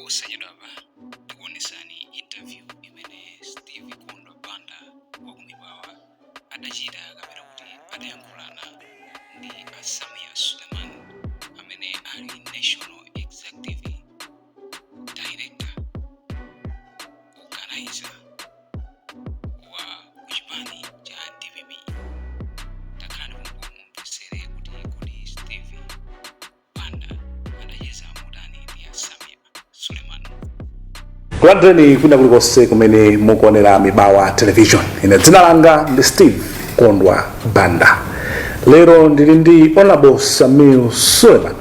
Posachedwapa tikuonesani interview imene Steve Kondwa Banda wa ku Mibawa adachita, kapena kuti adayankhulana ndi a Sameer Suleman, amene ali National Executive Director Organizer wa kuchipani cha DPP. Takhalani pompo mumvesere kuti kodi Steve Banda adacheza motani ndi a Sameer Suleman. Kulandireni kwina kulikonse kumene mukuonera Mibawa Television. Ine dzina langa ndi Steve Kondwa Banda. Lero ndili ndi Honorable Sameer Suleman,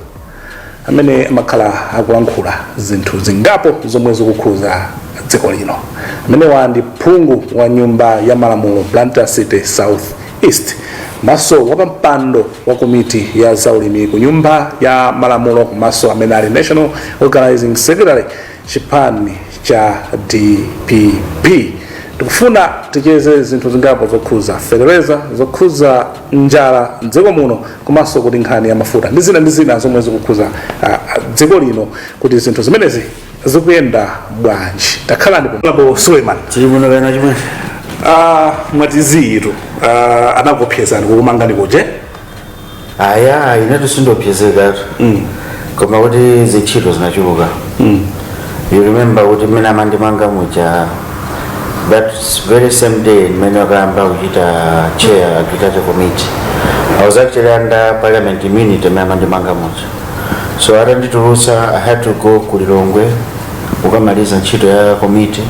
amene amakhala akulankhula zinthu zingapo zomwe zikukhuza dziko lino. Amenewa ndi phungu wa Nyumba ya Malamulo, Blantyre City South East, komanso wapampando wa komiti ya zaulimi ku Nyumba ya Malamulo, komanso amene ali National Organizing Secretary chipani cha DPP. Tikufuna ticheze zinthu zingapo zokhuza fetereza, zokhuza njala mdziko muno, komanso kuti nkhani ya mafuta ndi zina ndi zina zomwe zikukhuza dziko lino, kuti zinthu zimenezi zikuyenda bwanji. Takhalani pompo, Suleiman. Chili muno kana chimwe. Mwatiziyitu anakupyezani kukumangani kuje. Aya, inetu sindopyezekatu, koma kuti zintchito zinachuluka. You remember kuti mmene amandimanga muja, that very same day mmene wakayamba kuchita chair Agriculture Committee, I was actually under parliament immunity mmene amandimanga muja. So atanditulutsa, I had to go ku Lilongwe kukamaliza ntchito ya committee,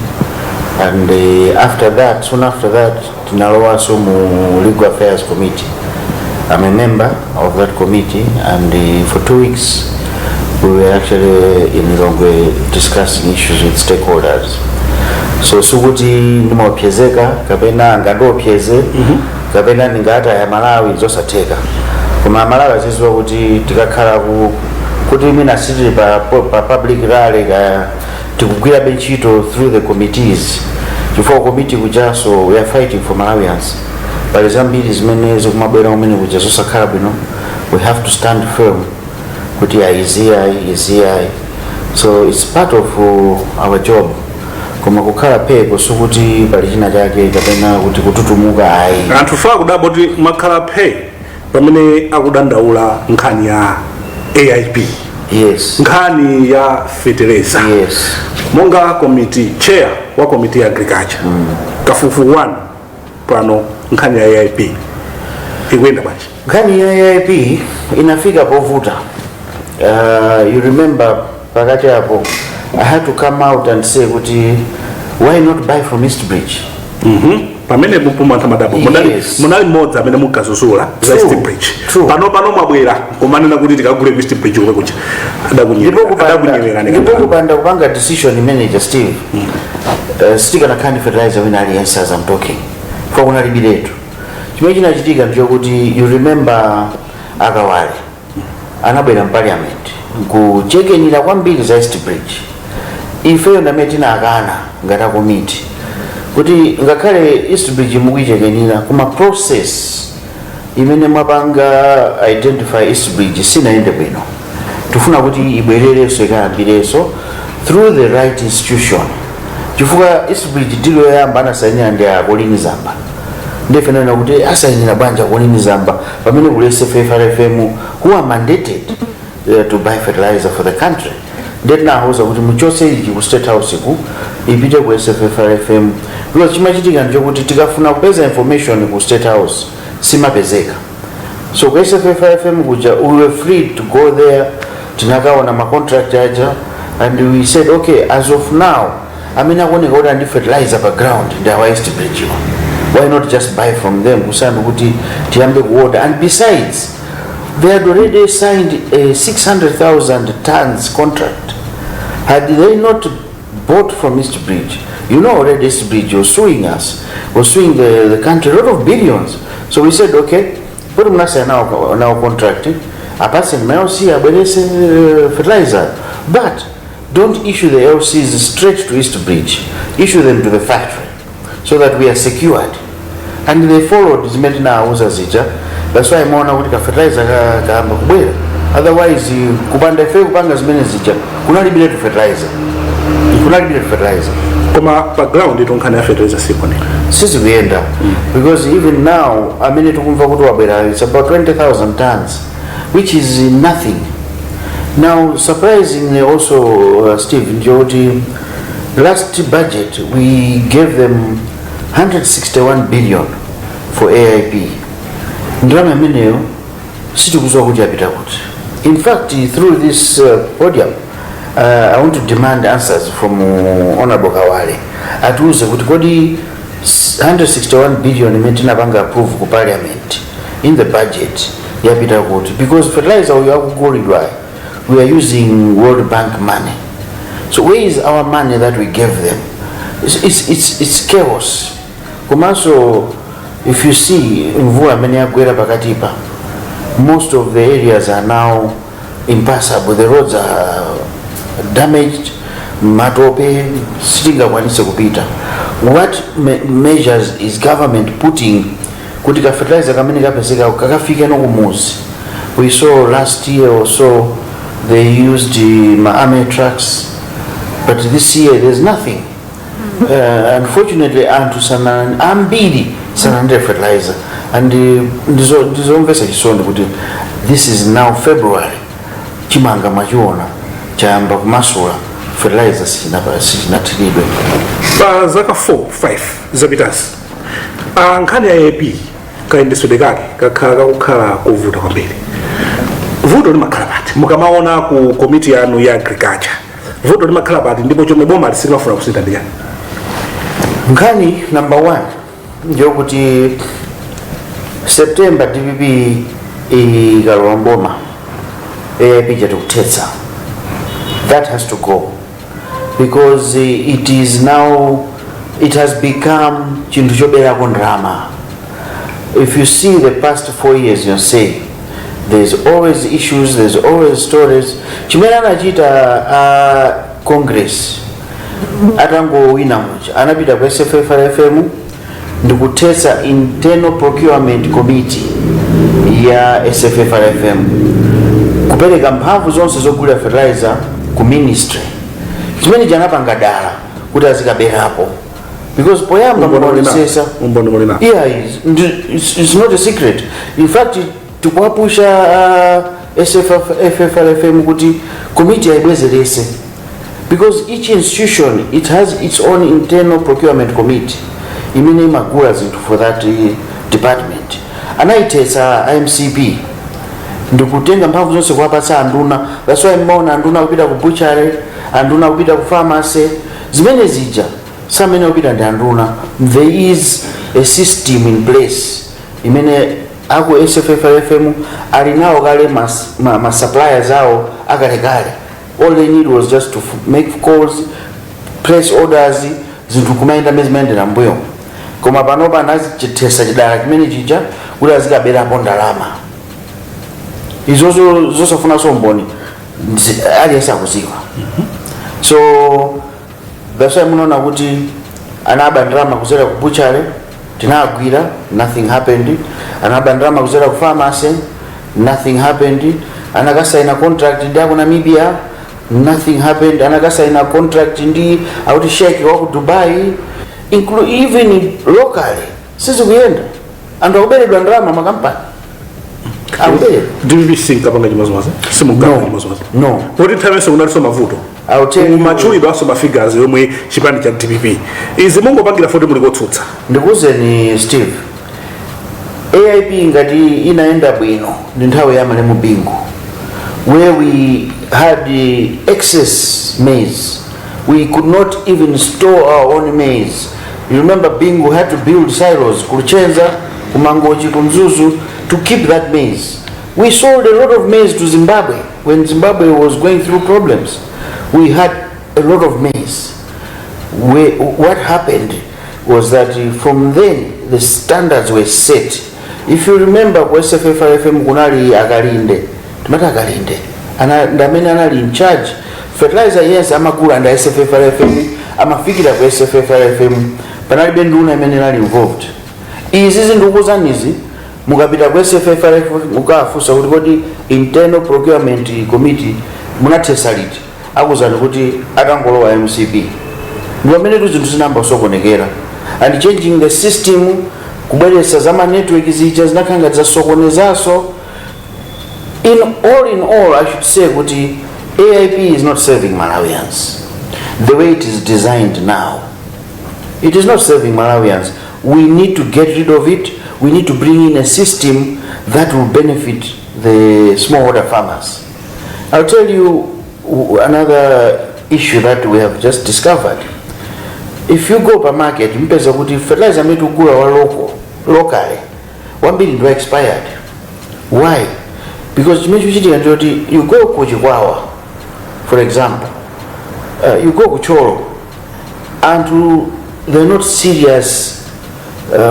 and after that, soon after that, tinalowanso mu Legal Affairs Committee. I'm a member of that committee, and for 2 weeks we were actually in Lilongwe discussing issues with stakeholders. So sikuti ndimaopsezeka kapena angandiopseze kapena ndingati aya Malawi, zosatheka. Koma Amalawi azidziwa kuti tikakhala kuti mwina sitili pa public rally kaya, tikugwirabe ntchito through the committees, chifukwa committee kujaso we are fighting for Malawians. Pali zambiri zimene zikumabwera kumene kuja zosakhala bwino. We have to stand firm kuti ayi, izi ayi, izi ayi. So it's part of our job. Koma kukhala pheko sikuti pali china chake kapena kuti kututumuka, ayi. Anthu fa akudabwa kuti mwakhala phe pamene akudandaula nkhani ya AIP, nkhani ya fetereza. Monga committee chair wa committee ya agriculture, kafukufuku wanu pano, nkhani ya AIP ikuyenda bwanji? Nkhani ya AIP inafika povuta. You remember pakati apo I had to come out and say kuti why not buy from East Bridge? Pamene mupuma anthu amadabwa. Munali munali mmodzi amene munkazuzula za True. East Bridge. True. Pano pano mwabwera kumanena kuti tikagule ku East Bridge komwe kuja. Adakunyemerani. Ndipo kupanda kupanga decision manager Steve, sitikanakhala ndi fertilizer wina aliyense as I'm talking, for kunalibiretu. Chimene chinachitika ndichokuti, you remember Akawale anabwera mparliament nkuchekenira kwambiri za East Bridge. Ifeyo ndamene tinakana ngati akomiti kuti ngakhale East Bridge mukuichekenira, koma process imene mwapanga identify East Bridge sinayende bwino. Tifuna kuti ibwererenso, ikayambirenso through the right institution, chifukwa East Bridge deal yoyamba anasayinira ndi a Colleen Zamba. Ndifenena kuti asayinira bwanji a Colleen Zamba pamene kuli SFFRFM, who are mandated to buy fertilizer for the country? Ndiye tinawuza kuti muchotse ichi ku State House ku, ipite ku SFFRFM, because chimachitika ndichokuti tikafuna kupeza information ku State House simapezeka. So ku SFFRFM kuja we were free to go there. Tinakaona ma contract aja and we said, okay, as of now amene akuoneka kuti andi fertilizer pa ground ndi awa East Bridge, why not just buy from them kusiyana kuti tiyambe kuorder? And besides, they had already signed a 600,000 tons contract. Had they not bought from East Bridge, already East Bridge was suing us, was suing the country, a lot of billions. So we said, okay, put mnasa now contract, apase ma LC, abwerese fertilizer, but don't issue the LCs straight to East Bridge, issue them to the factory so that we are secured. And they followed zimene tinawuza zija. That's why muona kuti ka fertilizer kayamba kubwera. Otherwise, kupanda ife kupanga zimene zija, kunalibiretu fertilizer, kunalibiretu fertilizer. Koma pa ground nkhani ya fertilizer sikuoneka. Sizikuyenda, because even now amene tikumva kuti wabwera, it's about 20,000 tons, which is nothing. Now, surprisingly also, Steve, ndiyoti last budget we gave them 161 billion for AIP. Ndalama imeneyo sitikudziwa kuti yapita kuti. In fact, through this podium, I want to demand answers from Honorable Kawale, atiuze kuti kodi 161 billion imene tinapanga approve ku parliament in the budget yapita kuti? Because fertilizer uyu akugulidwa, we are using World Bank money. So where is our money that we gave them? It's chaos. Komanso if you see mvula amene yagwera pakatipa, most of the areas are now impassable. The roads are damaged, matope, sitingakwanise kupita. What measures is government putting kuti ka fertilizer kamene kapezeka kakafike no kumuzi? We saw last year or so they used ma army trucks, but this year there's nothing. Unfortunately, anthu sana ambiri sanalandire fertilizer, and ndizomvetsa chisoni kuti this is now February, chimanga mwachiona chayamba kumasula, fertilizer sichinathiridwe. Pa zaka 4 5 zapitazi, nkhani ya AIP kayendetsedwe kake kakhala kakukhala kovuta kwambiri. Vuto limakhala pati mukamaona ku komiti yanu ya agriculture? Vuto limakhala pati, ndipo chomwe boma silimafuna kusintha ndi chani? Nkhani number one ndiyokuti September DPP ikalowa mboma, AIP chatikuthetsa. That has to go, because it is now, it has become chinthu choberako ndalama. If you see the past 4 years, you'll say there's always issues, there's always stories. Chimene anachita Congress atangowina muja, anapita ku SFFRFM ndikuthetsa internal procurement committee ya SFFRFM, kupereka mphamvu zonse zogulira fertilizer ku ministry. Chimene chanapanga dala kuti azikaberapo, because poyamba mukaonesesa Umboni muli nawo? Yeah, it's not a secret. In fact, tikuwapusha SFFRFM kuti committee ayibwezerese, because each institution, it has its own internal procurement committee imene imagula zinthu for that department. Anayithetsa IMCP ndikutenga mphamvu zonse kuwapatsa anduna. That's why mmaona anduna kupita ku butchery, anduna kupita ku pharmacy. Zimene zija samene kupita ndi anduna. There is a system in place imene aku SFFRFM ali nawo kale ma suppliers awo akalekale. All they need was just to make calls, place orders, zinthu kumayenda mmene zimayendera mbuyo. Koma panopa anachithetsa chidala chimene chija kuti azikaberapo ndalama. Izozo zosafunanso umboni, aliyense akuziwa. So that's why munaona kuti anaba ndalama kuzera ku butchery, tinagwira, nothing happened. Anaba ndalama kuzera ku pharmacy, nothing happened. Anakasaina contract ndi aku Namibia, nothing happened. Anakasaina contract ndi akuti sheikh wa ku Dubai. Even locally sizikuyenda, anthu akuberedwa ndalama, makampani akuberedwa. DPP sinkapanga chimozimozi? Simunkapanga No. chimozimozi? No. Kuti nthawi yonse kunalinso mavuto? I'll tell you. Matchulidwa aso ma figures yomwe chipani cha DPP izi mungopangira foti muli kotsutsa. Ndikuwuzeni, Steve, AIP ngati inayenda bwino ndi nthawi ya malemu Bingu, where we had excess maize. We could not even store our own maize. You remember Bingu had to build silos ku Luchenza, ku Mangochi, ku Mzuzu to keep that maize. We sold a lot of maize to Zimbabwe when Zimbabwe was going through problems. We had a lot of maize. What happened was that from then the standards were set. If you remember, ku SFFRFM kunali Akalinde, timati Akalinde. Ndamene anali in charge. Fertilizer yes amagula nda SFFRFM, amafikira ku SFFRFM, panalibe nduna imene inali involved. Izi zindikuzanizi. Mukapita ku SFFRF mukafunsa kuti kodi internal procurement committee munathesa liti, akuzani kuti atangolowa MCP. Ndi pamene tu zinthu zinayamba kusokonekera, and changing the system, kubweretsa za ma network zija, zinakhala ngati zasokonezanso. In all, I should say kuti AIP is not serving Malawians the way it is designed now. It is not serving Malawians. We need to get rid of it. We need to bring in a system that will benefit the smallholder farmers. I'll tell you another issue that we have just discovered. If you go pa market, mpeza kuti fertilizer amene tikugula wa local, locally, wambiri ndi expired. Why? Because chimene chikuchitika ndiyoti you go ku Chikwawa, for example, you go ku Thyolo, anthu, they're not serious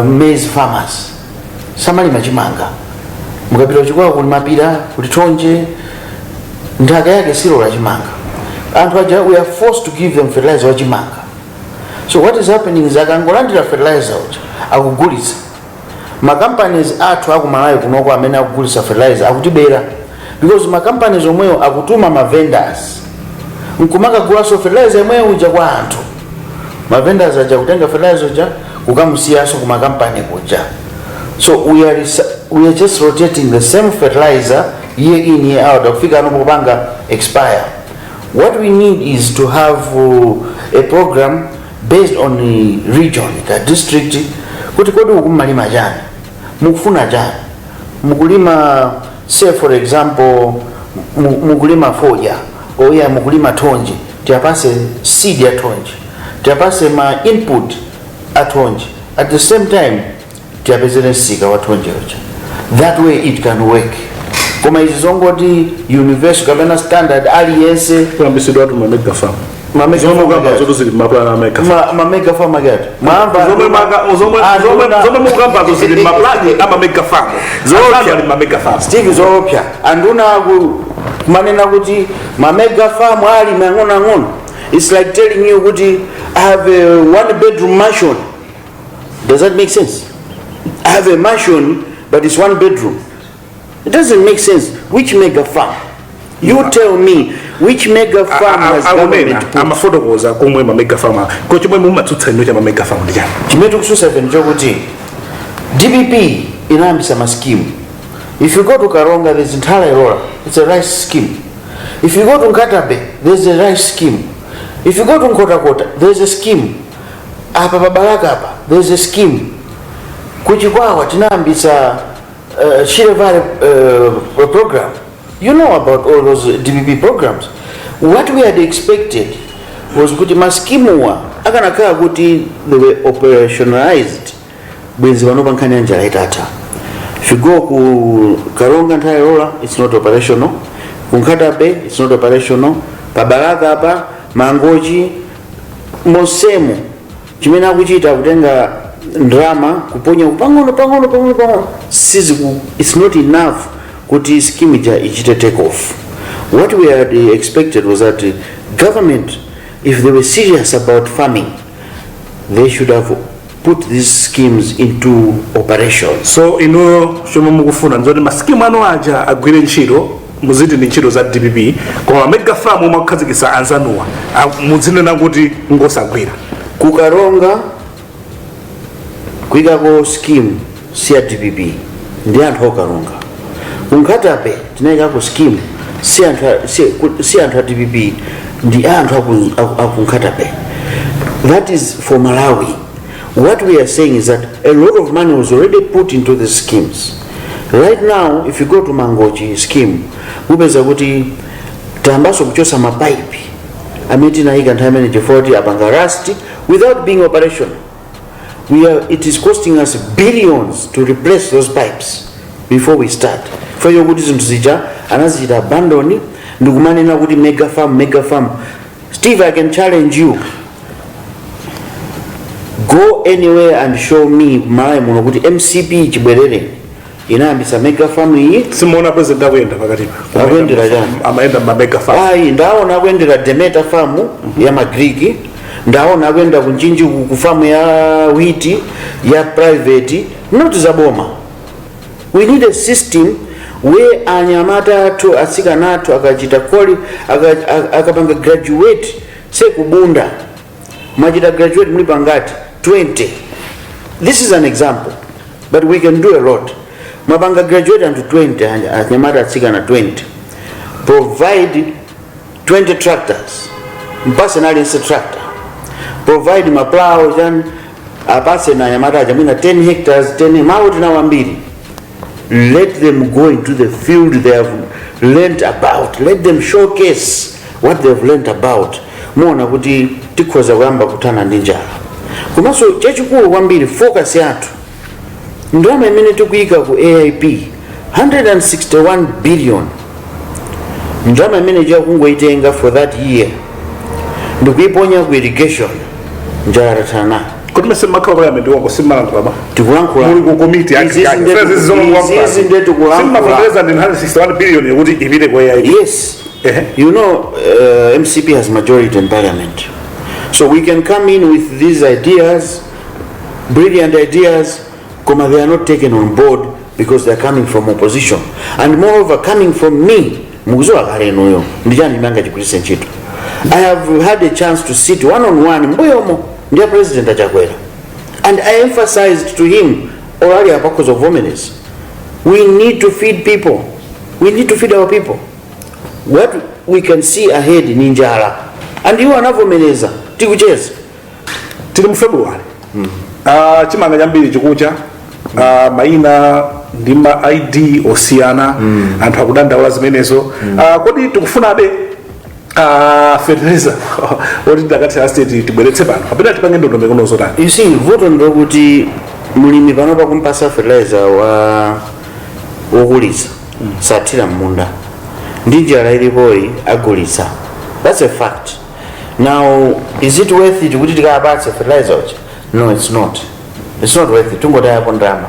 maize farmers, samalima chimanga. Mukapita kuChikwawa kuli mapira, kuli thonje, nthaka yake silola chimanga. Anthu aja, we are forced to give them fertilizer wa chimanga. So what is happening is akangolandira fertilizer uja, akugulitsa. Ma companies athu akuMalawi kunoko amene akugulitsa fertilizer akutibera, because ma companies omweyo akutuma ma vendors nkumakagulanso fertilizer imweyo uja kwa anthu. Ma vendors aja kutenga fertilizer uja, kukamusiyanso kuma company kuja. So we are just rotating the same fertilizer year in, year out, akufika ano kupanga expire. What we need is to have a program based on the region, ka district, kuti kodi uku mmalima chani, mukufuna chani, mukulima, say for example, mukulima fodya, oya mukulima thonje, tiyapase seed ya thonje, tiyapase ma input a thonje, at the same time tiyapezere msika wa thonje uja. That way it can work. Koma izi zongoti universal kapena standard, aliyense Kuyambisidwa atu ma mega farm. Ma mega Zomwe farm mukamba akati. zoto zili mapulani a mega farm. Ma mega farm akati mwamva. Zomwe mukambazo zili mapulani ama mega farm. Zoopsa. Azanu ali ma mega farm. Steve, zoopsa. Anduna aku kumanena kuti ma mega farm ali mang'onoang'ono. It's like telling you kuti I have a one bedroom mansion. Does that make sense? I have a mansion, but it's one bedroom. It doesn't make sense. Which mega farm? You tell me which mega farm has Akunena government put? Amafotokoza komwe ma mega farm ko chomwe mumatsutsa ino cha ma mega farm ndi chani? Chimene tikutsutsa ife nchokuti DPP inayambisa ma scheme. If you go to Karonga, there's Nthala Ilola, it's a rice scheme. If you go to Nkhata Bay, there's a rice scheme. If you go to Nkhotakota, there's a scheme. Apa pa Balaka apa, there's a scheme. KuChikwawa tinayambisa Shire Valley program. You know about all those DPP programs. What we had expected was kuti ma scheme wa akanakhala kuti they were operationalized, bwenzi pano pa nkhani ya njala itatha. If you go ku Karonga, Nthala Ilola, it's not operational. Ku Nkhata Bay, it's not operational. Pa Balaka apa, Mangochi, monsemo, chimene akuchita kutenga ndalama kuponya pang'ono pang'ono pang'ono pang'ono. Siziku, it's not enough kuti scheme ija ichite take off. What we had expected was that the government, if they were serious about farming, they should have put these schemes into operation. So inuyo chomwe mukufuna nzoti ma scheme anu aja agwire ntchito, muziti ndi ntchito za DPP, koma mega farm omwe akukhazikitsa anzanuwa muzinena kuti ngosagwira. KuKaronga kuyikako scheme si ya DPP, ndi anthu aKaronga. KuNkhata Bay tinayikako scheme, si anthu a DPP, ndi anthu akuNkhata Bay. That is for Malawi. What we are saying is that a lot of money was already put into the schemes. Right now, if you go to Mangochi scheme, mupeza kuti tayambanso kuchosa mapaipi amene tinayika nthawi imene chifukwa kuti apanga rust without being operational. It is costing us billions to replace those pipes before we start, for kuti zinthu zija anazichita abandon ndikumanena kuti mega farm, mega farm. Steve, I can challenge you, go anywhere and show me Malawi muno kuti MCP chibwerere inayambisa mega farm iyi. Simuona president akuyenda pakatipa? Akuyendera chani? Amayenda ma mega farm. Ayi, ndaona akuyendera Demeter farm ya Magriki, ndaona akuyenda kuNchinji ku farm ya wheat ya private, not za boma. We need a system where anyamata athu, atsikana athu akachita quali akapanga graduate, say kubunda mwachita graduate muli pangati 20, this is an example, but we can do a lot. Mwapanga graduate anthu 20, anyamata atsikana 20, provide 20 tractors, mpase nalinse tractor, provide maplow chani, apase na anyamata aja mwina 10 hectares, 10 malo tinawo ambiri. Let them go into the field they have learned about. Let them showcase what they have learned about. Muona kuti tikhoza kuyamba kuthana ndi njala. Komanso chachikulu kwambiri, focus yathu, ndalama imene tikuyika ku AIP, 161 billion, ndalama imene chakungoitenga for that year ndikuiponya ku irrigation, njala tathana nayo. Kuti mese makhala parliament wako simmalankhula ba? Tikulankhula. Muli ku committee. Izizi nde tikulankhula. Simmafertilizer ndi 161 billion yokuti ipite ku AIP? Yes. Ehe. You know, MCP has majority in parliament. So we can come in with these ideas, brilliant ideas, koma they are not taken on board because they are coming from opposition. And moreover, coming from me, mukuziwa kale inuyo, ndi chani chimanga chigwiritse ntchito. I have had a chance to sit one on one mbuyomo ndiye President Achakwera. And I emphasized to him, orali apakhoza kuvomereza, we need to feed people. We need to feed our people. What we can see ahead ni njala, and iwo anavomereza tikucheza. Tili mu February. Chimanga chambiri chikucha, mayina ndi ma ID osiyana, anthu akudandaula zimenezo. Kodi tikufunabe fertilizer oti tidakathira state tibweretse pano kapena tipange ndondomeko zotani? You see, vuto ndokuti mulimi panopa kumpasa fertilizer wa wokulitsa sathira mmunda, ndi njala ilipoyi agulitsa. That's a fact. Now, is it worth it kuti tikapatse fertilizer uja? No, it's not. It's not worth it. Tungotayapo ndalama,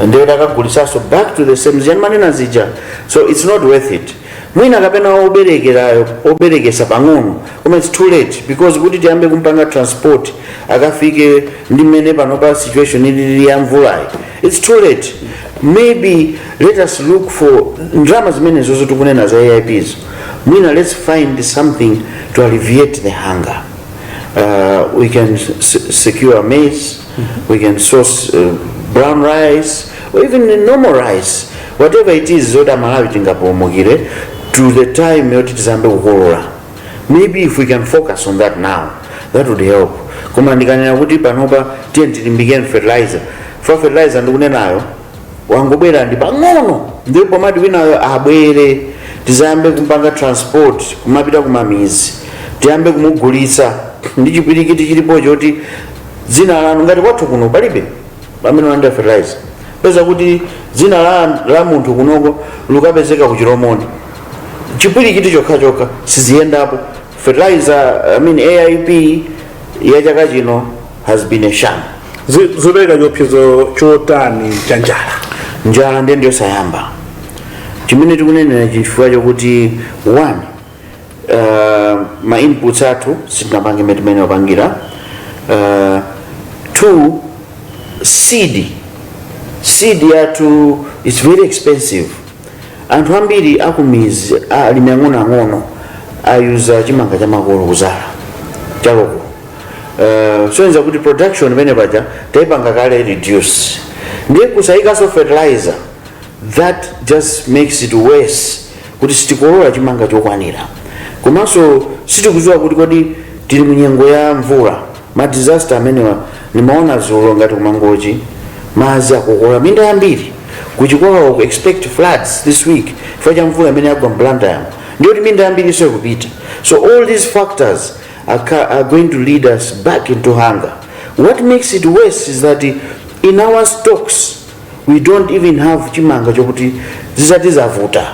ndiyo takagulisanso back to the same ziyani manena zija. So it's not worth it. Mwina kapena oberekerayo oberekesa pang'ono, koma it's too late, because kuti tiyambe kumpanga transport akafike ndi mmene panopa situation ilili ya mvulayi, it's too late. Maybe let us look for ndalama zimene zozo tikunena za AIPs. Mwina let's find something to alleviate the hunger. We can secure maize, we can source brown rice or even normal rice, whatever it is, zoti Amalawi tingapulumukire to the time yoti tizambe kukolola. Maybe if we can focus on that now, that would help. Koma ndikanena kuti panopa tiye tilimbikeni fertilizer, for fertilizer ndikunenayo wangobwera ndi pang'ono, ndipo mati winayo abwere tizayambe kumpanga transport kumapita kumamizi, tiyambe kumugulitsa ndi chipwirikiti chilipo choti dzina lanu, ngati kwathu kuno palibe pamene ulandira fertilizer, peza kuti dzina la munthu kunoko lukapezeka ku Chilomoni. Chipwirikiti chokhachokha, siziyendapo. Fertilizer, I mean AIP ya chaka chino has been a sham. Zopereka chiopsezo chotani cha njala? Njala ndiye ndiyosayamba. Chimene tikunenera chifukwa chokuti one, ma inputs athu sitinapange mmene timene wapangira. Two, seed yathu is very expensive. Anthu ambiri akumizi, alimi ang'onoang'ono, ayuza chimanga cha makolo kuzala chaloko, soyenza kuti production imene paja taipanga kale reduce, ndiye kusayikanso fertilizer, that just makes it worse kuti sitikolola chimanga chokwanira. Komanso sitikudziwa kuti kodi tili munyengo ya mvula, ma disaster amenewa nimaona zulo ngati kuMangochi madzi akukola minda yambiri, kuchikola ku expect floods this week chifukwa cha mvula imene yagwa mBlantyre, ndiyoti minda yambiri iso ikupita. So all these factors are going to lead us back into hunger. What makes it worse is that in our stocks we don't even have chimanga chokuti zisati zavuta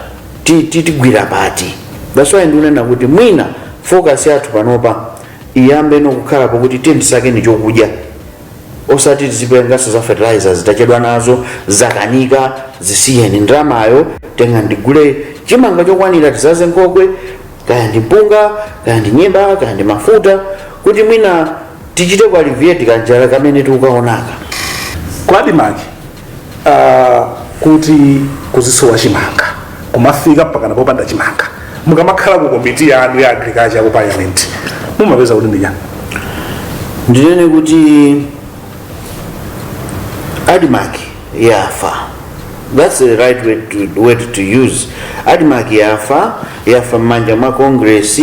tigwira pati. That's why ndikunena kuti mwina focus yathu panopa iyambe nokukhala pokuti tiye tisakeni chokudya, osati tizipengaso za fertilizers zitachedwa nazo, zakanika, zisiyeni. Ndalamayo tenga ndigule chimanga chokwanira, tizaze nkhokwe, kaya ndi mpunga, kaya ndi nyemba, kaya ndi mafuta, kuti mwina tichite ku alleviate kanjala kamene tikukaonaka. Ku ADMARC, Kuti kuzisowa chimanga, kumafika mpakana popanda chimanga, mukamakhala ku komiti yanu ya agriculture ku parliament, mumapeza kuti ndi chani? Ndinene kuti ADMARC yafa. That's the right way to, word to use. ADMARC yafa, yafa m'manja mwa Congress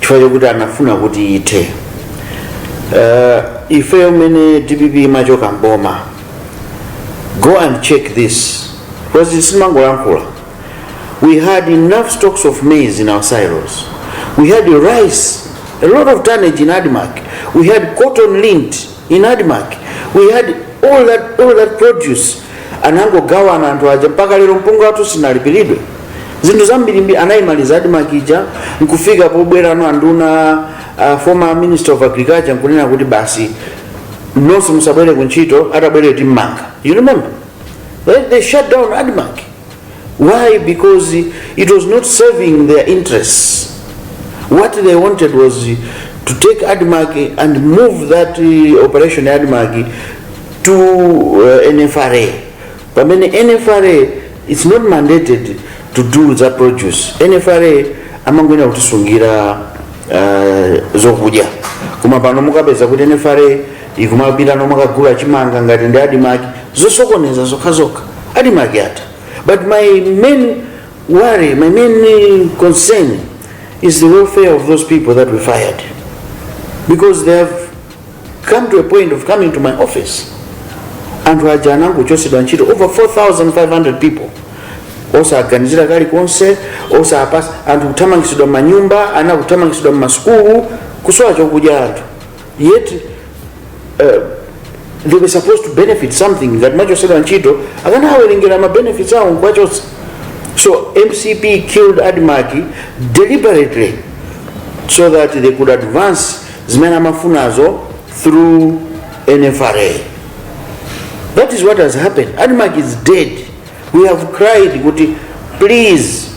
chifukwa chokuti anafuna kuti ithe. Ifeyo mmene DPP imachoka mboma, go and check this because simangolankhula, we had enough stocks of maize in our silos. We had rice, a lot of tonnage in ADMARC. We had cotton lint in ADMARC. We had all that produce. Anangogawana anthu aja. Mpaka lero mpunga wathu sinalipiridwe. Zinthu zambirimbiri anayimaliza ADMARC ija, nkufika pobwera ano anduna, former minister of agriculture, nkunena kuti basi, nonse musabwere kuntchito, atabwere timmanga. You remember they shut down ADMARC. Why? Because it was not serving their interests. What they wanted was to take ADMARC and move that operation ADMARC to NFRA. Pamene NFRA it's not mandated to do the produce. NFRA amangoena kutisungira zokudya. Koma pano mukapeza kuti NFRA ikumapita nomakagula chimanga ngati ndi ADMARC, zosokoneza zokhazokha. ADMARC yatha. But my main worry, my main concern is the welfare of those people that we fired. Because they have come to a point of coming to my office. Anthu aja anangochosedwa ntchito, over 4500 people, osaganizira kalikonse, osapasa anthu, kuthamangisidwa m'manyumba, ana kuthamangisidwa m'masukulu, kusowa chokudya anthu. Yet they were supposed to benefit something. Ngati machosedwa ntchito, akanawerengera ma benefits awo nkuwachotsa. So MCP killed ADMARC deliberately so that they could advance zimene amafunazo through NFRA. That is what has happened. ADMARC is dead. We have cried kuti please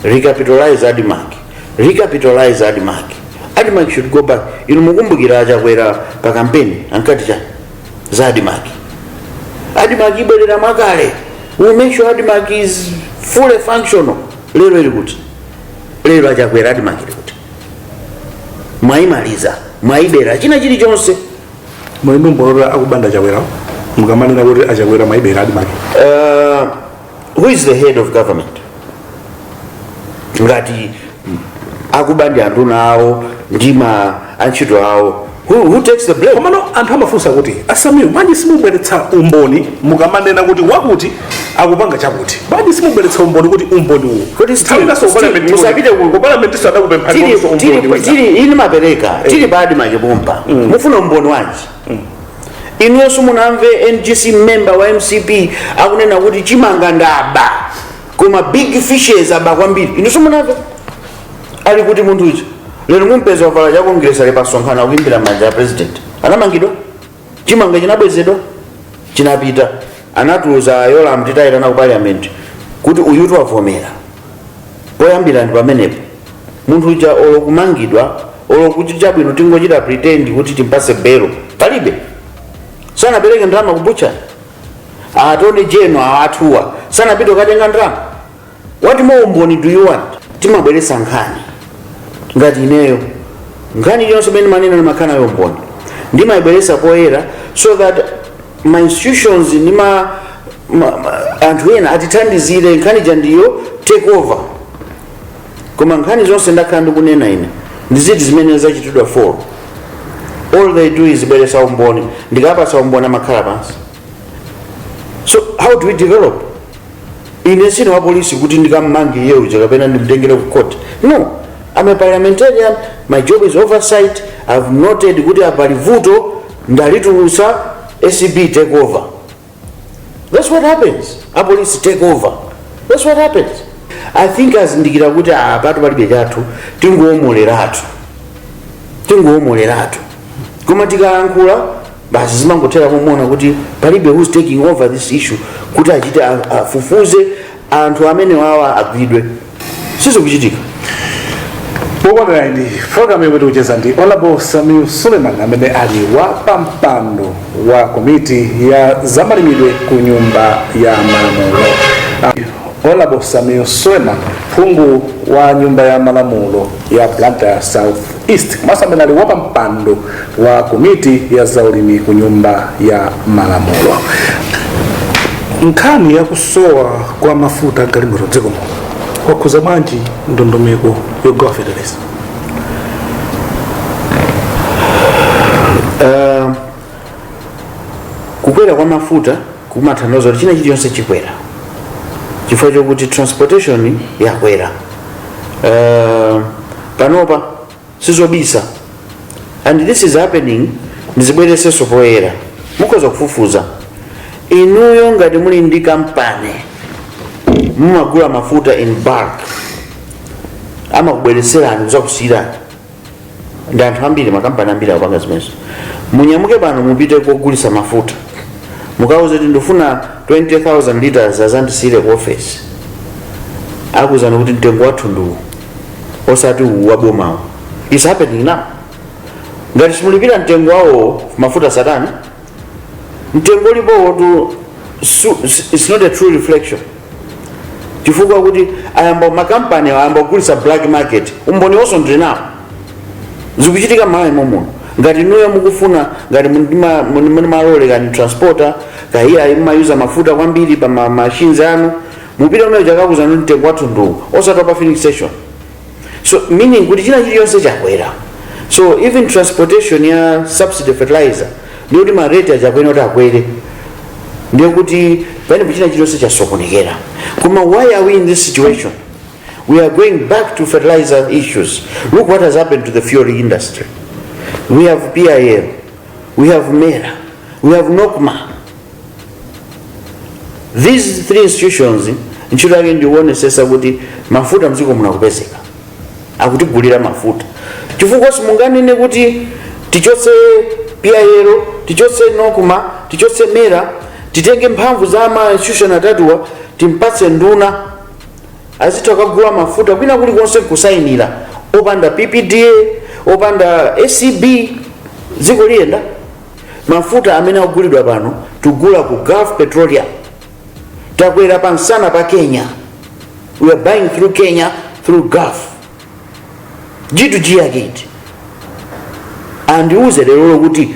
recapitalize ADMARC, recapitalize ADMARC. ADMARC should go back. Inu mukumbukira Achakwera pa campaign ankati chani za ADMARC? ADMARC ibwerera mwakale, we make sure ADMARC is fully functional. Lero ili kuti? Lero Achakwera, ADMARC ili kuti? Mwayimaliza, mwayibera china chilichonse. Mulimbe mbolota akubanda Chakwera mukamanena kuti Achakwera mwayibera ADMARC? Who is the head of government? Ngati akuba ndi anduna awo ndi ma antchito awo, who takes the blame? Komano anthu amafunsa kuti, a Sameer, bwanji simubweretsa umboni mukamanena kuti wakuti akupanga chakuti? Bwanji simubweretsa umboni kuti umboni uwu? Kuti Steve, musapite ku parliament sadakupemphani umboni wina. Tili ini mapereka, tili pa ADMARC pompa. Mufuna umboni wanji? Inuyonso munamve NGC member wa MCP akunena kuti chimanga ndaba, koma big fishes aba kwambiri. Inunso munamve. Ali kuti munthu uja lero? Mumpeza wavala cha Congress, ali pasonkhano akuimbira manja ya president. Anamangidwa, chimanga chinabwezedwa, chinapita. Anatiuza Yolam titayitana ku parliament kuti uyutu wavomera. Poyambira ndi pamenepo. Munthu uja olo kumangidwa, olo kuti chabwino tingochita pretend kuti timpase belo, palibe. Sanapereke ndalama ku butcher. Attorney general awathuwa sanapite kukatenga ndalama. What more umboni do you want? Timabweresa nkhani. Ngati ineyo, nkhani yonse imene manena ndimakhala nayo umboni, ndimayibweresa poyera so that ma institutions ndi anthu ena atithandizire. Nkhani ja ndiyo take over. Koma nkhani zonse ndakhala ndikunena ine ndiziti zimene zachitidwa follow? All they do is bweresa umboni. Ndikapasa umboni amakhala pansi. So how do we develop? Ine sine wa polisi kuti ndikammange iye uja kapena ndimtengere ku court. No, I'm a parliamentarian. My job is oversight. I've noted kuti apali vuto, ndalitulusa, ACB take over. That's what happens. Apolisi take over. That's what happens. I think azindikira kuti apatu palibe chathu, tingowomoleratu, tingowomoleratu. Koma tikalankhula basi zimangothera pomona kuti palibe who's taking over this issue kuti achite afufuze anthu amene wawa agwidwe. Sizikuchitika. Mukuonera ndi program yomwe tikucheza ndi Honorable Sameer Suleman, amene ali wa pampando wa komiti ya zamalimidwe ku Nyumba ya Malamulo. Honorable Sameer Suleman, phungu wa Nyumba ya Malamulo ya Blantyre South East, komanso amene ali wapampando wa komiti ya zaulimi ku Nyumba ya Malamulo. Nkhani yakusowa kwa mafuta agalimoto dziko muno kwakhuza bwanji ndondomeko yogawa fetereza? Kukwera kwa mafuta kumatanthauza kuti china chiliyonse chikwera, chifukwa chokuti transportation yakwera. Panopa sizobisa, and this is happening. Ndizibweresenso poyera, mukhoza kufufuza inuyo. Ngati muli ndi kampani, mumagula mafuta in bulk, amakubweretserani kuzakusiyirani ndi anthu ambiri, makampani ambiri akupanga zimenezo. Munyamuke pano, mupite kogulisa mafuta, mukauze kuti ndifuna 20,000 liters, azandisiyire ku office. Akuzani kuti mtengo wathu ndiwu, osati uwu wabomawo. Is happening now. Ngati simulipira mtengo wawo, mafuta satani. Mtengo ulipowo tu it's not a true reflection, chifukwa kuti ayamba makampani ayamba kugulisa black market. Umboni wonso ndili nawo, zikuchitika m'Malawi momuno. Ngati inuyo mukufuna, ngati muli malole kani transporter kahiya, mumayuza mafuta kwambiri pa ma machines anu, mupite umene chakakuzani mtengo wathu ndiwu, osati pa filling station. So meaning kuti china chiliyonse chakwera. So even transportation ya subsidy fertilizer, ndiye kuti ma rate achakwera kuti akwere, ndiye kuti pamenepo china chiliyonse chasokonekera. Koma why are we in this situation? We are going back to fertilizer issues. Look what has happened to the fuel industry. We have PIL, we have MERA, we have NOCMA. These three institutions, ntchito yake ndikuonesesa kuti mafuta mdziko muno akupezeka, akutigulira mafuta, chifukwa simunganene kuti tichotse PIL, tichotse NOCMA, tichotse MERA, titenge mphamvu za ma institution atatuwa, timpatse nduna azitha kukagula mafuta kwina kulikonse, kusayinira opanda PPDA, opanda ACB, dziko liyenda? Mafuta amene akugulidwa pano tugula ku Gulf Petroleum. Takwera pansana pa Kenya. We are buying through Kenya, through Gulf, G2G yake. Andiuze lero kuti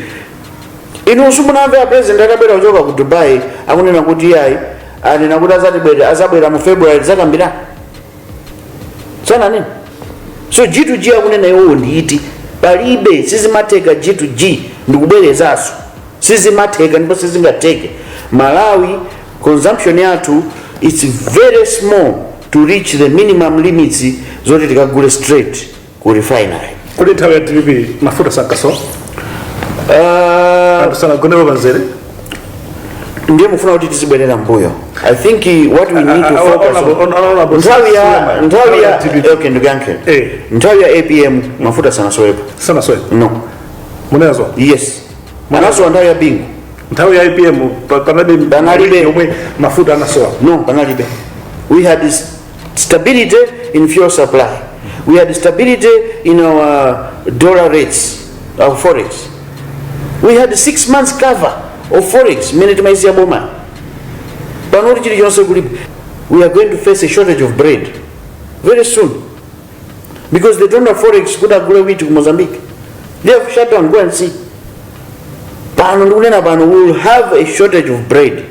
inu simunamve a president atabwera kuchoka ku Dubai akunena kuti iyayi, anena kuti azatibwera, azabwera mu February, zakambirana sananena? So G2G akunena iwowo ndiiti? Palibe, sizimatheka G2G. Ndikubwerezanso, sizimatheka ndipo sizingatheke. Malawi consumption yathu, it's very small to reach the minimum limits zoti tikagule straight ku refinery. Kodi nthawi ya DPP mafuta sankasowa? Anthu sanagonepo panzere? Ndiye mufuna kuti tizibwerera mbuyo? I think what we need to focus on Honorable nthawi ya Suleiman, nthawi ya DPP. Okay, ndikuyankhe. Eh. Nthawi ya APM mafuta sanasowepo. Sanasowe? No. Munenazo? Yes, anasowa nthawi ya Bingu. Nthawi ya APM panalibe? Panalibe. Yomwe mafuta anasowa? No, panalibe. We had stability in fuel supply. We had stability in our dollar rates, our forex. We had 6 months cover of forex mmene timaisiya boma. Pano kuti chilichonse kulibe. We are going to face a shortage of bread very soon because they don't have forex kuti agule wheat ku Mozambique. They have shut down. Go and see. Pano ndikunena pano, we will have a shortage of bread.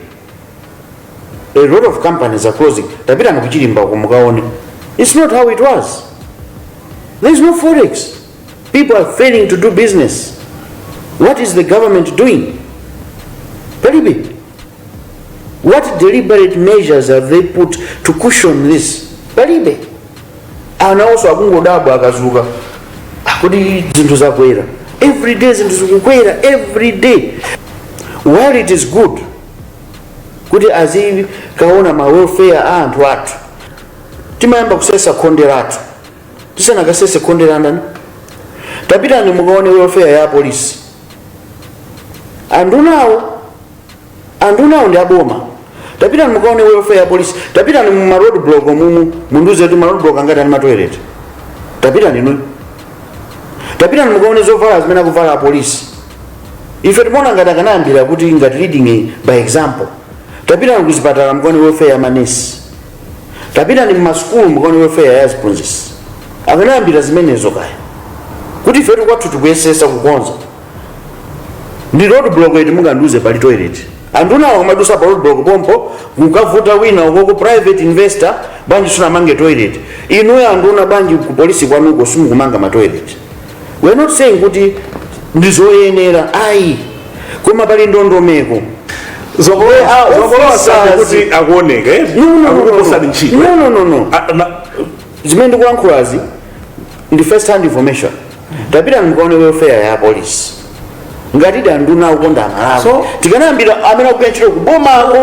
A lot of companies are closing. Tapita mukuchilimba uko mukaone. It's not how it was. There is no forex. People are failing to do business. What is the government doing? Palibe. What deliberate measures have they put to cushion this? Palibe. Anawonso akungodabwa akazuka akuti zinthu zakwera every day, zinthu zikukwera every day. While it is good kuti azikaona ma welfare a anthu athu, timayamba kusesa khonde lathu tisanakasese khonde la ndani. Tapitani mukaone welfare ya polisi. Andunawo, andunawo ndi aboma. Tapitani mukaone welfare ya polisi. Tapitani mu ma road block mumu, mundiuze kuti ma road block angati ali ma toilet. Tapitani inu. Tapita mukaone zovala zimene akuvala apolisi. Ife timaona ngati akanayambira kuti ngati leading by example. Tapita kuzipatala, mukaone welfare ya manesi. Tapita ni mmasukulu, mukaone welfare ya aziphunzitsi. Akanayambira zimenezo kaya kuti ife kwathu tikuyesesa kukonza. Ndi road block iti mungandiuze pali toilet? Andunawo kumadusa pa road block pompo, kukavuta wina ukoko, private investor, bwanji sunamange toilet? Inuyo anduna, bwanji ku polisi kwanuko simukumanga ma toilet? We are not saying kuti ndizoyenera, ayi, koma pali ndondomeko. Zokolola Officers. kuti akuoneke No, no, no, no, akukupusani ntchito. No, no, no, no. Ah, Zimene ndikulankhulazi ndi first hand information. Tapita mukaone welfare ya police. Ngati anduna akukonda Amalawi, tikanayambira amene akugwira ntchito kubomako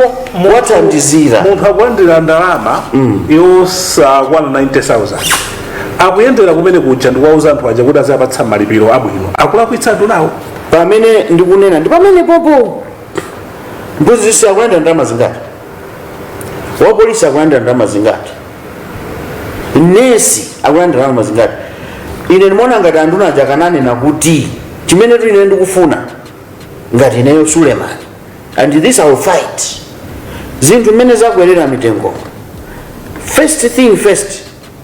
wathandizira. Munthu akulandira ndalama yosakwana 90,000, akuyendera kumene kuja ndikuwauza anthu aja kuti azapatsa malipiro abwino, akulakwitsa andunawo? Pamene ndikunena ndi pamene popo. Mphunzitsi akulandira ndalama zingati? Wapolisi akulandira ndalama zingati? Nesi akulandira ndalama zingati? Ine ndimaona ngati anduna aja akananena kuti chimene tu ine ndikufuna ngati ineyo Suleiman, and this I will fight, zinthu mmene zakwerera mitengo, first thing first,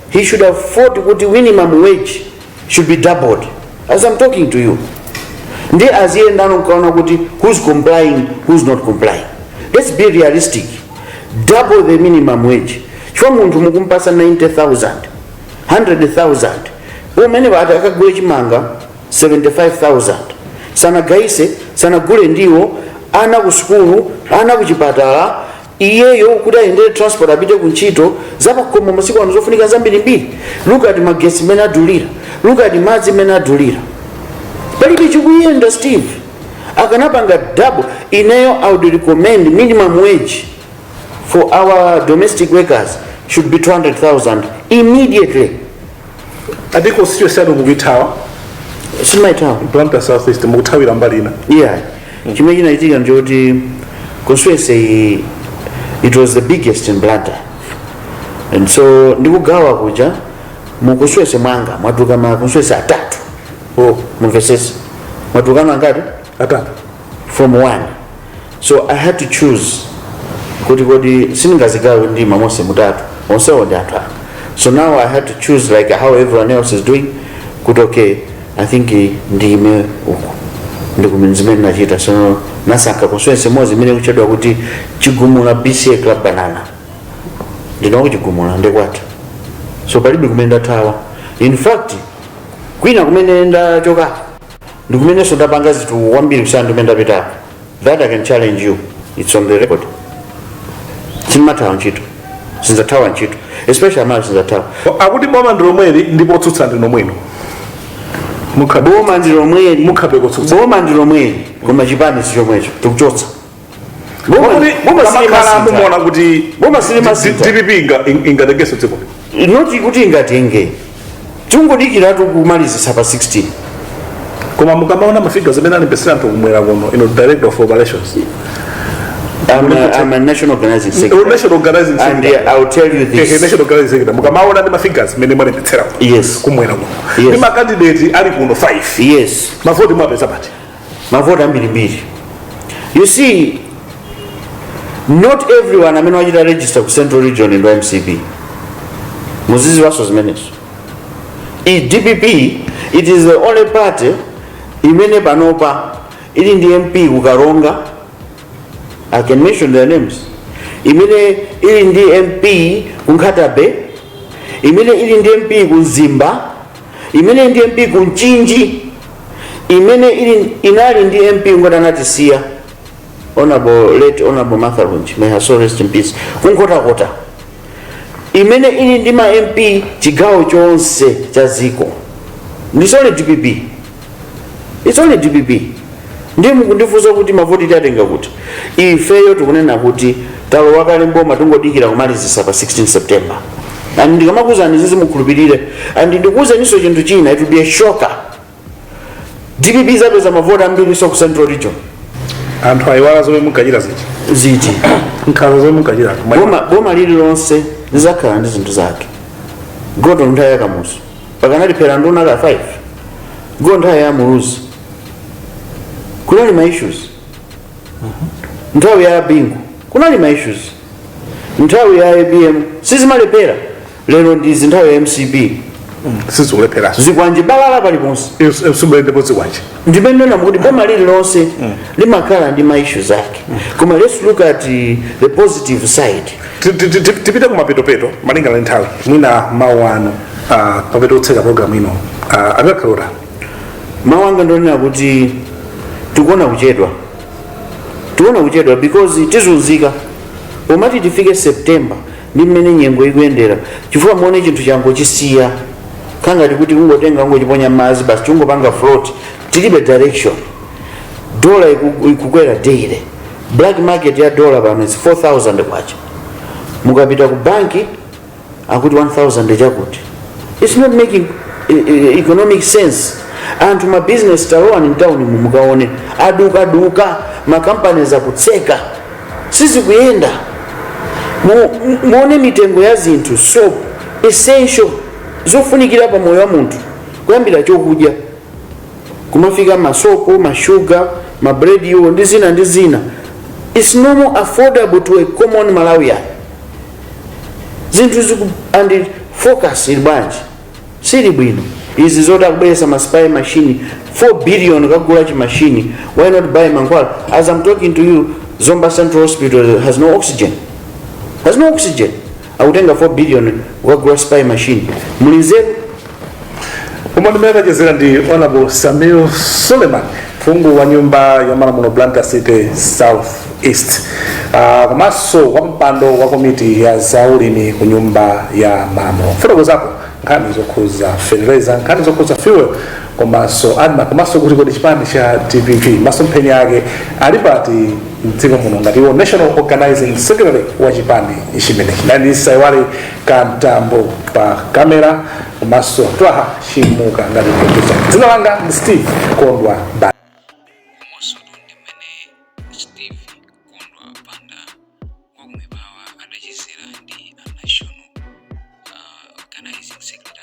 he should have fought kuti minimum wage should be doubled as I'm talking to you. Ndi aziyendano nkaona kuti who's complying, who's not complying. Let's be realistic. Double the minimum wage, chifukwa munthu mukumpasa 90,000, 100,000, umene ati akagule chimanga 75,000, sanagaise, sanagule ndiwo, ana ku sukulu, ana ku chipatala, iyeyo kuti ayendere transport apite ku ntchito, zapakhomo masiku ano zofunika zambirimbiri. Look at magetsi mmene adulira, look at madzi mmene adulira, palibe chikuyenda, Steve. Akanapanga double, ineyo I would recommend minimum wage for our domestic workers should be 200,000 immediately. Ati constituency yanu mukuithawa. Simaithawa. Blantyre South East mukuthawira mbali ina. Yeah, chimene chinachitika nchoti constituency iyi, it was the biggest in Blantyre, and so ndikugawa kuja mu constituency mwanga mwatuluka ma constituency atatu. Oh. Mumvesese, mwatulukano angati? Atatu. From one. So I had to choose kuti kodi sindingazigawe ndi mamonse mutatu, onsewo ndi anthu anga. So now I had to choose like how everyone else is doing, kuti okay, I think ndime uku ndikumene zimene nachita. So nasankha constituency imodzi imene ikuchedwa kuti Chigumula BCA Club Banana. Ndinawo Chigumula ndikwathu, so palibe kumene ndathawa. In fact, kwina kumene ndachoka ndikumenenso ndapanga zinthu kwambiri kusana ndimene ndapitako. That I can challenge you, it's on the record. Sindimathawa ntchito, sindzathawa ntchito, especially amala sindzathawa. Akuti boma ndi lomweli ndipo otsutsa ndi nomwino. Mukhabe Boma ndi lomweli. Mukhabe kutsutsa. Boma ndi lomweli, koma chipani si chomwecho, tikuchotsa. Kuti Boma kamakhala silimasintha. mumuona kuti Boma silimasintha. DPP ingatengenso dziko? Not kuti ingatenge, tingodikiratu kumalizisa pa 16. Koma mukamaona ma figures amene alembesera anthu kumwera kuno, ino director of operations, I'm a national organizing secretary. National organizing And secretary. I will tell you this. National organizing secretary, mukamaona ndi ma figures amene mwalembetsera kuno, kumwera kuno, ndi ma candidate ali kuno 5, mavoti mwapeza pati? Mavoti ambirimbiri. You see, not everyone amene wachita register ku Central Region ndi MCP. Muziziwaso zimenezo. I DPP, it is the only party imene panopa ili ndi MP kuKaronga. I can mention their names. Imene ili ndi MP ku Nkhata Bay, imene ili ndi MP ku Mzimba, imene ndi MP ku Mchinji, imene ili inali ndi MP ngoti anatisiya, honorable, late Honorable Martha Lunji, may her soul rest in peace, kuNkhotakota, imene ili ndi ma MP chigawo chonse cha ziko. It's only DPP, it's only DPP. Ndiye mukundifunsa kuti mavoti tatenga kuti? Ifeyo tikunena kuti talowa kale mboma, tingodikira kumalizisa pa 16 September. And ndikamakuuzani zizi, mukhulupirire. And ndikuuzeninso chinthu china, it will be a shocker. DPP zapeza mavoti ambiri so ku Central Region. Anthu ayiwala zomwe munkachita ziti? Ziti? Nkhanza zomwe munkachita. Boma lililonse lizakhala ndi zinthu zake. Goto nthawi yakamuso pakanaliphera nduna ka 5. Go nthawi ya Muluzi kunali ma issues, nthawi ya Bingu kunali ma issues, nthawi ya APM sizimalepera. Lero ndizi nthawi ya MCP. Sizikulepheranso. Zikwanje balala paliponse. Simuyendepo zikwanje. Ndimene ndinena kuti boma lililonse limakhala ndi ma issues ake, koma let's look at the positive side. Tipite kumapetopeto malingana ndi nthawi. Mwina mawu anu papeto kutseka program ino akakhala otani? Mawu anga ndonena kuti tikuona kuchedwa, tikuona kuchedwa because tizunzika pomati tifike September ndi mmene nyengo ikuyendera, chifukwa muone chinthu changochisiya khangati kuti kungotenga kungochiponya m'madzi basi, chingopanga float, tilibe direction. Dola ikukwera daily. Black market ya dollar pano is 4000 kwacha, mukapita ku banki akuti 1000 chakuti. It's not making economic sense. Anthu ma business, talowani mtawuni mukaone, adukaduka, ma companies akutseka, sizikuyenda. Muone mitengo ya zinthu, soap, essential zofunikira pa moyo wa munthu, kuyambira chokudya kumafika masopo, mashuga, mabrediwo ndi zina ndi zina. It's no more affordable to a common Malawian. Zinthu ziku and focus ili bwanji? Sili bwino. Izi zoti akubweretsa ma spy machine, 4 billion kagula chimashini, why not buy mankhwala? As I'm talking to you, Zomba Central Hospital has no oxygen, has no oxygen. Akutenga 4 billion kukagula spy machine, muli nzeru? Koma ndimene tachezera ndi Honorable Sameer Suleman, phungu wa Nyumba ya Malamulo, Blantyre City South East, komanso wa mpando wa komiti ya zaulimi ku Nyumba ya Malamulo, kufotokozapo nkhani zokhuza fertilizer, nkhani zokhuza fuel komanso ADMARC, komanso kuti kodi chipani cha DPP masomphenya ake ali pati mdziko muno ngati iwo national organizing secretary wa chipani chimenechi. Nani saiwale Kamtambo pa kamera komanso Twaha Chimuka ngati producer. Dzina langa ndi Steve Kondwa Banda. Komanso ndi mmene Steve Kondwa Banda wakumibawa adachezera ndi a national organizing secretary.